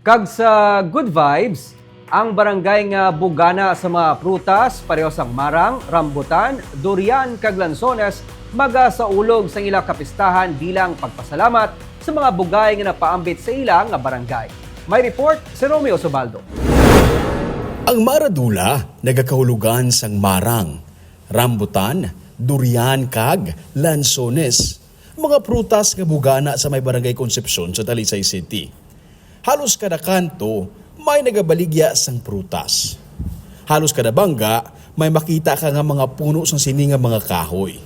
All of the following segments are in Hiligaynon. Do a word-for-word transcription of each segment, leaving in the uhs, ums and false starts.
Kag sa good vibes, ang barangay nga bugana sa mga prutas, pareho sang marang, rambutan, durian, kag lansones, magasaulog sang ila kapistahan bilang pagpasalamat sa mga bugay nga napaambit sa ila nga barangay. May report si Romeo Subaldo. Ang Maradula nagakahulugan sang marang, rambutan, durian kag lansones, mga prutas nga bugana sa may Barangay Concepcion sa Talisay City. Halos kada kanto may nagabaligya sang prutas. Halos kada bangga may makita ka nga mga puno sang sini nga mga kahoy.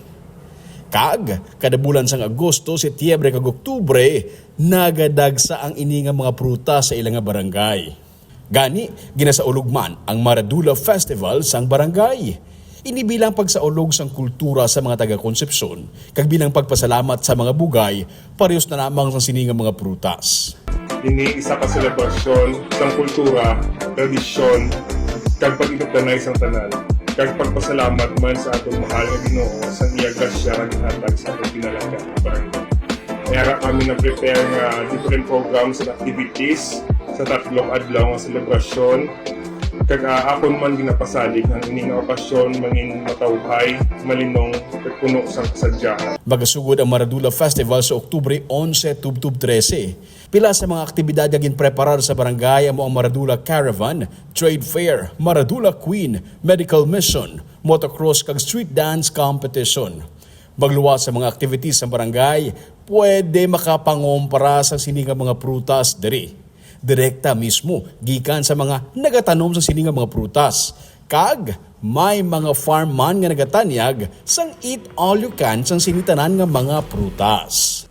Kag kada bulan sang Agosto, Setyembre kag Oktubre, nagadagsa ang ini nga mga prutas sa ila nga barangay. Gani, ginasaulog man ang Maradula Festival sang barangay. Ini bilang pagsaulog sang kultura sa mga taga Concepcion kag bilang pagpasalamat sa mga bugay parehos na lamang sang sini nga mga prutas. Ini isa ka selebrasyon sang kultura, tradisyon, kag pag-inugdanay sang tanan, kag pagpasalamat man sa aton mahal nga Ginoo sa iya grasya nga ginhatag sa aton pinalangga nga barangay. May ara kami na-prepare nga different programs and activities sa tatlong adlaw nga selebrasyon, kag ah, akon man ginapasalig nga ang ini nga okasyon mangin matawhay, malinong, kag puno sang kasadyahan. Magasugod ang Maradula Festival sa Oktubre onse tubtob trese. Pila sa mga aktibidad nga ginpreparar sa barangay amo ang Maradula Caravan, Trade Fair, Maradula Queen, Medical Mission, Motocross kag Street Dance Competition. Magluwas sa mga activities sa barangay, pwede makapangompra sa sini nga mga prutas diri. Direkta mismo gikan sa mga nagatanom sa sini nga mga prutas. Kag may mga farm man nga nagatanyag sang eat all you can sang sini tanan nga mga prutas.